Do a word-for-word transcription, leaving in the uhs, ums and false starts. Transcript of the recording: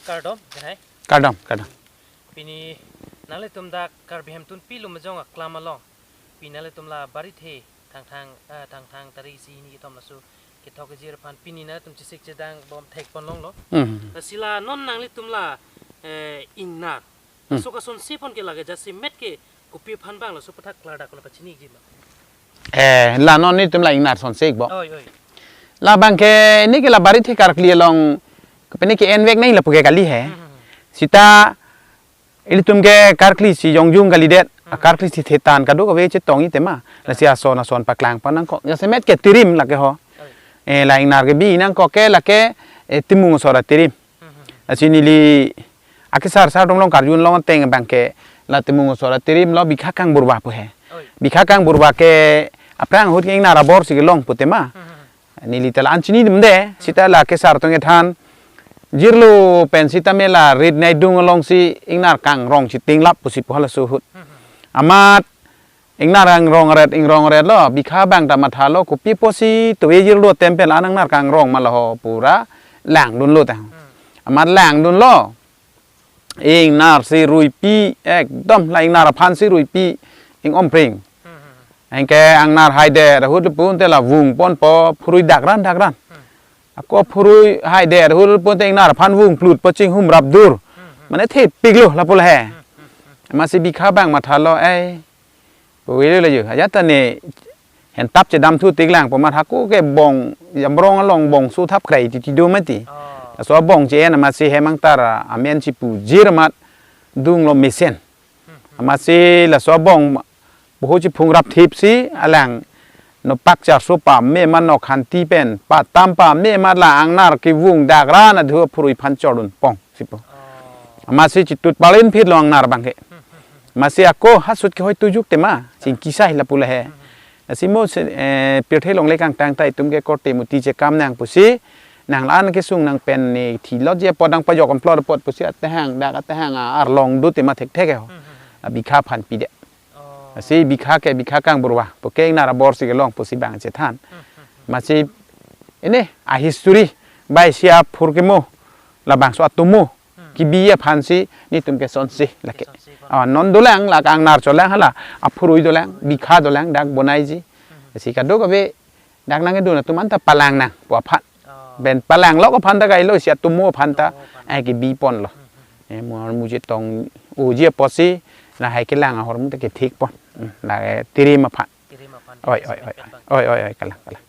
Kardom, Janai. Kardom, kardom. Pini nanglitum dak Karbi Hemtunpi Lumajong aklam along. Pini nanglitum la Barithe Thangthang, eh, Thangthang tarik isi hini kethom laso kethok kejir aphan pini nanglitum chesik chedang bom thekpon longlo. Hmm. Lasi la non nanglitum la, eh, ingnar. Hmm. Laso kasonsi pon ke lake jasemet ke kopi aphan bang laso aputhak klardak lo pachini ji ma. Eh, la non nelitum la ingnar sonsi ik bo. Oi, oi. Labang ke neli ke la Barithe karkli along, pini ke envek nangji lapu ke kali he. Hmm. Seta ilitum ke karkli si jongjung kalidet, Hmm. karkli si thetan kadokave chetongji tema. Lasi ason ason paklang pon nangkok. Jasemet ke tirim lake ho. Oi. Eh, la ingnar kebi nangkok ke lake, eh, Timung asor atirim. Hmm, hmm, hmm. Lasi neli akesar sar dong long karjun long ateng abang ke la Timung asor atirim lo Bikha Kangburba pu he. Oi. Bikha Kangburba ke aphrang ahut ke ingnar abor si kelong pu tema. Hmm, hmm, hmm. Neli ta la-an chini dum de, seta la kesar atum kethan. Jirlo pen seta me la rit nei dung along si ingnar kangrong si tinglap pusi pu halaso ahut. Amat ingnar kangrong ret, ingrong ret lo, Bikha abang ta mathalo, kopi apotsi toye jirlo temple anang nar kangrong ma laho pura langdunlo ta. Amat langdunlo. Ingnar si ruipi, ekdom la ingnar aphan si ruipi, ing-ompring. Hmm, hmm, hmm. Anke ingnar haidet ahut pute la vung ponpo phurui dakran dakran. Hmm. Ako phurui haidet ahut pute ingnar aphan vung plutpo chinghum rapdur. Hmm, hmm. Mane thepiklo lapu la he. Hmm, hmm, hmm. Amatsi Bikha abang mathalo, eh, Pu velo la ju, ajat ta ne hentap chedam thu tiklang pu amat hako ke bong, Jamrong along bong su thap krai titi do mati. Oh. Laso abong che-en amatsi hem angtar amen si pu jir amat dunglo mesen. Hmm, hmm. Amatsi laso abong boho chiphung rapthip si alang nopak charso pame amat nokhanti pen patam pame amat la ingnar kevung dakran adhu phurui aphan chordun pong si pu. Oh. Amatsi chitut palin phitlo ingnar abang ke. Hmm, hmm, hmm. Amatsi ako hasut ke hoi tujuk tema, chingki sai lapu la he. Hmm, hmm. Lasi mo se, eh, pirthe longle kangtang ta itum ke korte muti chekam nang pusi, nang la-an kesung nang pen ne thilot ji apot nang pajok amplot apot pusi atehang, dak atehang a-arlong do tema thekthek ho. Hmm, hmm, hmm. A Bikha aphan pide. Oh. Lasi Bikha ke Bikha Kangburba, pu ke ingnar abor si kelong pusi bang chethan. Hmm, hmm, hmm. Amatsi, ini, a history, bai si aphur kemo, labangso atomo, Hmm. kebi aphan si nelitum kesonsi lake. Kesonsi pon. Ah, non dolang, la ingnar cholang hala, aphurui dolang, Bikha dolang, dak bonaiji. Hmm. Lasi kadokave, dak nangkedun atum anta palang nang pu aphan. Oh. Ben palang lok aphan ta kailo si atomo aphan ta, Atomo aphan. eh, kebi ponlo. Hmm, hmm, hmm. Eh, mo armu chetong uji apotsi, lahai kelang ahormu ta kethik pon. Hmm, la, eh, tirim aphan. Tirim aphan. Oi, oi, oi, oi. Oi, oi, oi, kalang, kalang.